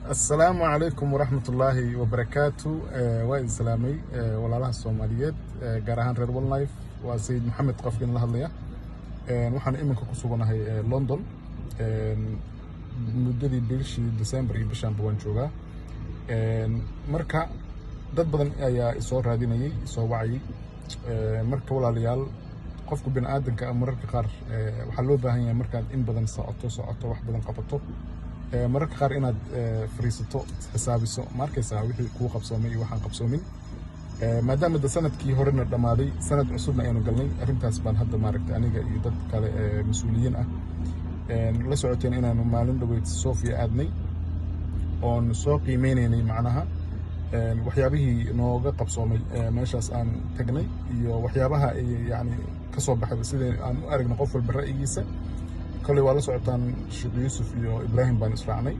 Asalaamu calaykum waraxmatullaahi wabarakaatu. Waa idin salaamay, walaalaha Soomaaliyeed, gaar ahaan reer One Life. Waa Sayid Maxamed qofkin la hadlaya. Waxaan iminka ku suganahay London. Muddadii bishii December iyo bishaanba waan joogaa. Marka dad badan ayaa isoo raadinayay, isoo wacayay. Marka walaalayaal, qofku bini aadanka ah mararka qaar waxaa loo baahan yahay, markaad in badan socoto socoto, wax badan qabato, mararka qaar inaad fariisato, xisaabiso, ma arkaysaa, wixii kuu qabsoomay iyo waxaan qabsoomin. Maadaama da sanadkii horena dhammaaday, sanad cusubna aynu galnay, arrintaas baan hadda maaragtay aniga iyo dad kale ee mas-uuliyiin ah la socoteen inaanu maalin dhaweyd Sofia aadnay oon soo qiimeynaynay, macnaha waxyaabihii nooga qabsoomay meeshaas aan tagnay iyo waxyaabaha ay yani ka soo baxay, sidai aan u aragna qof walba ra'yigiisa. Kolley waa la socotaan, Sheekh Yuusuf iyo Ibraahim baan israacnay.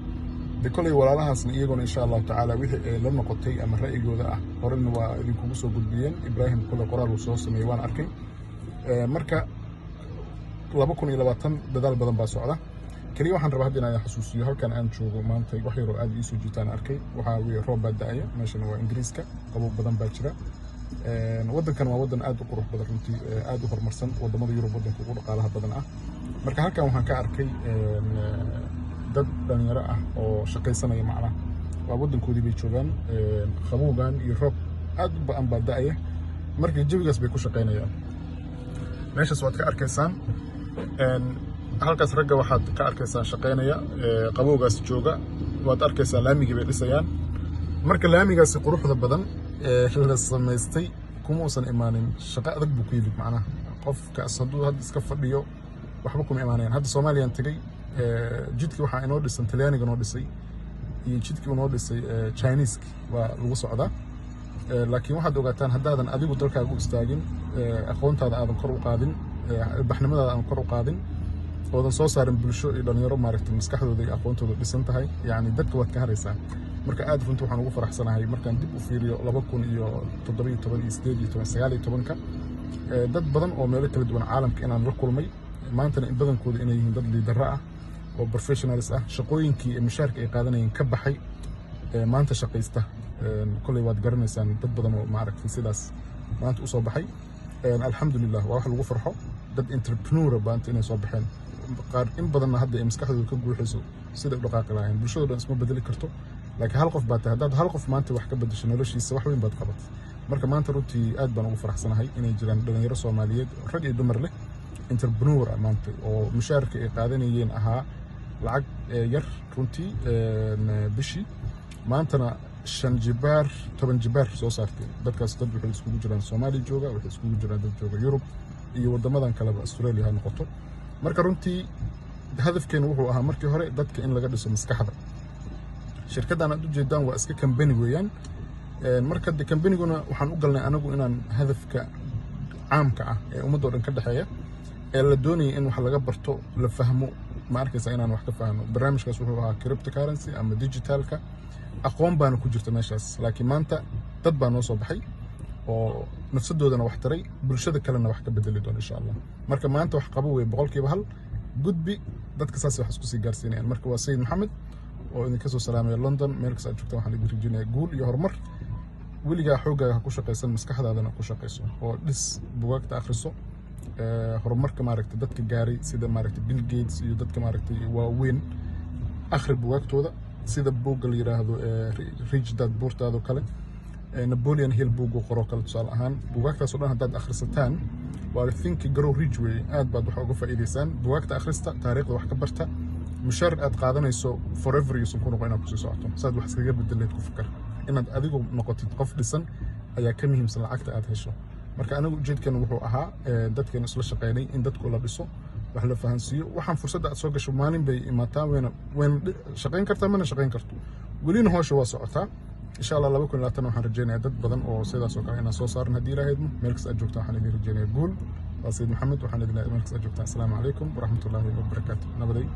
De kolley walaalahaasna iyaguna insha Allahu tacaala wixii ay la noqotay ama ra'yigooda ah horena waa idinkugu soo gudbiyeen. Ibraahim kolley qoraal uu soo sameeyey waan arkay. Marka 2020 dadaal badan baa socda. Keliya waxaan rabaa hadda inaan xasuusiyo halkan aan joogo maanta. Wax yaroo aad iisoo jiitaan arkay waxaa weye roob baa da'aya. Meeshana waa Ingiriiska, qabow badan baa jira. Waddankan waa waddan aad u qurux badan runtii, aad u horumarsan, waddamada Yurub waddanka ugu dhaqaalaha badan ah. Marka halkan waxaan ka arkay dad dhalinyaro ah oo shaqaysanaya, macnaha waa waddankoodii bay joogaan, qabowgan iyo roob aad u ba'an baa da'aya. Marka jawigaas bay ku shaqaynayaan. Meeshaas waad ka arkaysaan, halkaas ragga waxaad ka arkaysaan shaqaynaya, qabowgaas jooga. Waad arkaysaa, laamigii bay dhisayaan. Marka laamigaasi quruxda badan ee la samaystay kuma uusan imaanin shaqo adag buu ku yimid. Macnaha qofkaas hadduu hadda iska fadhiyo, waxba kuma imaanayaan. Hadda Soomaaliyaan tegey, jidkii waxaa inoo dhisan Talyaaniga noo dhisay iyo jidkii unoo dhisay Chineeski waa lagu socdaa. Laakiin waxaad ogaataan, haddaadan adigu dalkaaga u istaagin, aqoontaada aadan kor u qaadin, ilbaxnimadaada aadan kor u qaadin, oodan soo saarin bulsho iyo dhalinyaro maaragtay maskaxdooda iyo aqoontooda dhisan tahay, yacni dadka waad ka haraysaa. Marka aad runtii waxaan ugu faraxsanahay markaan dib u fiiriyo 2017 iyo 18, 19-ka, dad badan oo meelo kala duwan caalamka inaan la kulmay, maantana in badankooda inay yihiin dad leaders ah oo professionals ah, shaqooyinkii iyo mushaarka ay qaadanayeen ka baxay, maanta shaqaysta. Kolley waad garanaysaan dad badan oo maaragtay sidaas maanta usoo baxay. Alxamdulilah, waa wax lagu farxo dad entrepreneur maanta inay soo baxeen, qaar in badanna hadda ay maskaxdooda ka guuxayso siday u dhaqaaqi lahaayeen. Bulshado dhan isma bedeli karto, laakiin hal qof baa tahay. Haddaad hal qof maanta wax ka bedesho noloshiisa, wax weyn baad qabatay. Marka maanta runtii aad baan ugu faraxsanahay inay jiraan dhalinyaro Soomaaliyeed, rag iyo dumar leh, entrepreneur ah maanta oo mushaarka ay qaadanayeen ahaa lacag yar runtii bishii, maantana 5 jibaar, 10 jibaar soo saartay. Dadkaas dad waxay iskugu jiraan Soomaaliya jooga, waxay iskugu jiraan dad jooga Yurub iyo waddamadan kaleba, Australia ha noqoto. Marka runtii hadafkeenu wuxuu ahaa markii hore dadka in laga dhiso maskaxda. Shirkaddan aad ujeedaan waa iska company weeyaan. Marka de companyguna waxaan u galnay anagu inaan hadafka caamka ah ee ummadoo dhan ka dhexeeya ee la doonaya in wax laga barto, la fahmo, ma arkaysa, inaan wax ka fahno. Barnaamijkaas wuxuu ahaa cryptocurrency ama digitalka, aqoon baana ku jirta meeshaas. Laakiin maanta dad baa noo soo baxay oo nafsadoodana wax taray, bulshada kalena wax ka bedeli doona insha Allah. Marka maanta wax qabo wey 1% gudbi dadka, saas wax isku sii gaarsiinayaan. Marka waa Sayid Maxamed oo idinka soo salaamaya London. Meel kasta aad joogtaan waxaan idin rajeynayaa guul iyo horumar. Weligaa xooggaaga ha ku shaqaysan, maskaxdaadana ku shaqayso oo dhis, bugaagta akhriso, horumarka maaragtay dadka gaaray sida maaragtay Bill Gates iyo dadka maaragtay waaweyn, akhri bugaagtooda, sida buugga la yiraahdo Rich Dad Poor Dad oo kale, Napoleon Hill buuggu qoro kale tusaale ahaan. Bugaagtaas oo dhan haddaad akhrisataan, waa Think Grow Rich wey, aad baad wax uga faa'iidaysaan. Bugaagta akhrista, taariikhda wax ka barta. Mushaar aad qaadanayso forever yuusan ku noqon inaad kusii socoto. Saad wax iskaga bedeleed ku fikar. Inaad adigu noqotid qof dhisan ayaa ka muhiimsan lacagta aad hesho. Marka anigu ujeedkeena wuxuu ahaa, dadkeenu isla shaqeynay, in dadku la dhiso, wax la fahansiiyo. Waxaan fursadda aad soo gasho maalin bay imaataa, wayna shaqayn kartaa, mana shaqayn karto. Welina howsha waa socotaa insha Allah. 2020 waxaan rajeynayaa dad badan oo sidaas oo kale inaan soo saaran haddii Ilaahay idmo. Meel kasta aad joogtaan waxaan idin rajeynayaa guul. Waa Sayid Maxamed, waxaan idin leeyahay meel kasta aad joogtaan asalaamu calaykum waraxmatullaahi wabarakaatu. Nabaday.